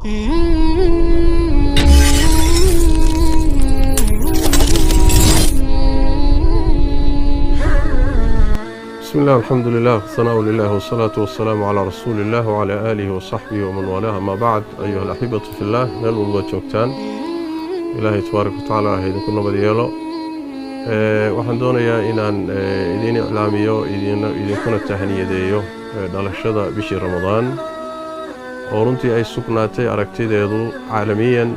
بسم الله والحمد لله والثناء لله والصلاة والسلام على رسول الله وعلى آله وصحبه ومن والاه ما بعد. أيها الأحبة في الله، meel walba joogtaan, Ilaahay tabaaraka watacaala ha idinku nabad yeelo. Waxaan doonayaa inaan idiin iclaamiyo, idinkuna tahniyadeeyo dhalashada bishii Ramadaan, oo runtii ay sugnaatay aragtideedu caalamiyan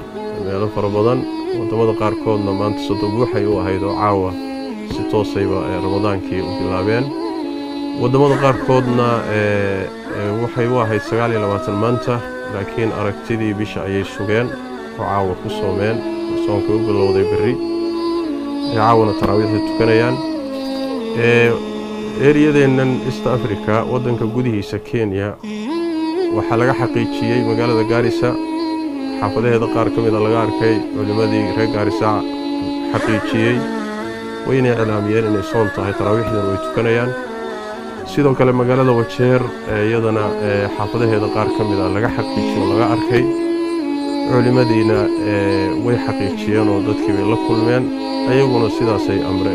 meelo fara badan, waddamada qaarkoodna maanta 30 buuxay u ahayd oo caawa si toosayba Ramadaankii u bilaabeen. Waddamada qaarkoodna waxay u ahayd 29 maanta, laakiin aragtidii bisha ayay sugeen oo caawa ku soomeen. Soonkay u bilowday berri, caawana taraawiixda tukanayaan. Eriyadeennan East Africa, waddanka gudihiisa Kenya, waxaa laga xaqiijiyey magaalada Gaarisa xaafadaheeda qaar ka mida laga arkay. Culimmadii reer Gaarisa xaqiijiyey, waynay iclaamiyeen inay soon tahay, taraawiixdana way tukanayaan. Sidoo kale magaalada Wajeer iyadana xaafadaheeda qaar ka mida laga xaqiijiyo oo laga arkay, culimmadiina way xaqiijiyeen oo dadkii bay la kulmeen, ayaguna sidaasay amre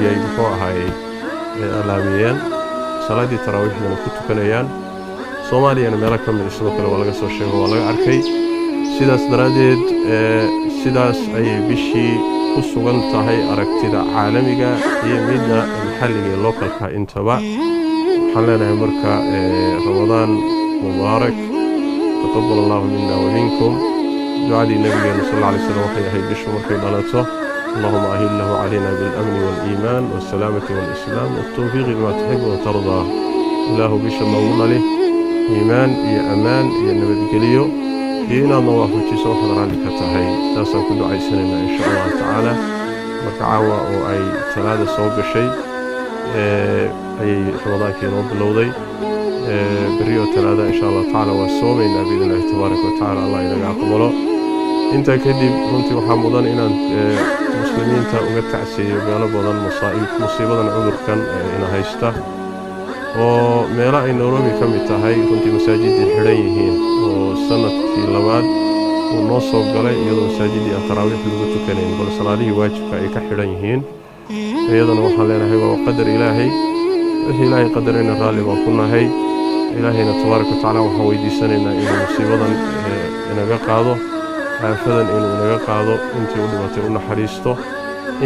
yay muxuu ahaayey iclaamiyeen, salaaddii taraawiixdana ku tukanayaan. Soomaaliyana meelo ka mida sidoo kale waa laga soo sheego, waa laga arkay. Sidaas daraaddeed sidaas ayay bishii ku sugan tahay aragtida caalamiga iyo midda maxalliga ee localka intaba. Waxaan leenahay marka Ramadaan mubaarak, taqabal Allahu mina wa minkum. Ducadii nabigeena sal alla alay slam waxay ahayd bishu markay dhalato: اللهم أهله علينا بالأمن والإيمان والسلامة والإسلام والتوفيق لما تحب وترضى. Ilaahu bisha noogu dhali iimaan iyo ammaan iyo nabadgeliyo iyo inaadna waafajiso waxaad raalli ka tahay. Taasaan ku ducaysanaynaa insha Allahu tacaala. Marka caawa oo ay Talaada soo gashay ayay Ramadaankii inoo bilowday. Berri oo Talaada insha Allahu tacaala waa soomaynaa biidn Illahi tabaaraka wa tacala. Allah inaga aqbalo. Intaa kadib, runtii waxaa mudan inaan muslimiinta uga tacsiiyo meelo badan musiibadan cudurkan ina haysta, oo meelo ay Nairobi ka mid tahay runtii masaajidii xidhan yihiin, oo sanadkii labaad uu noo soo galay iyadoo masaajidii aan taraawiix lagu tukanayn, bal salaadihii waajibka ay ka xidhan yihiin. Iyadana waxaan leenahay waa qadar Ilaahay, wixii Ilaahay qadarayna raalli baan ku nahay. Ilaahayna tabaaraka wa tacala waxaan weydiisanaynaa inuu musiibadan inaga qaado, aafadan inuu inaga qaado, intii u dhimatay u naxariisto,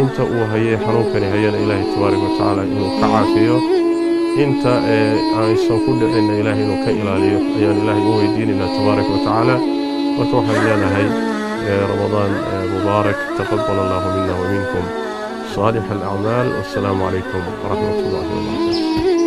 inta uu hayay xanuunkani hayana Ilaahay tabaaraka wa tacaala inuu ka caafiyo, inta aysan ku dhicinna Ilaahay inuu ka ilaaliyo ayaan Ilaahay u weydiinaynaa tabaaraka wa tacaala. Marka waxaan leenahay Ramadaan mubaarak, taqabal Allahu mina wa minkum saalix alacmaal, wassalaamu calaykum waraxmat ullahi wabarakaatu.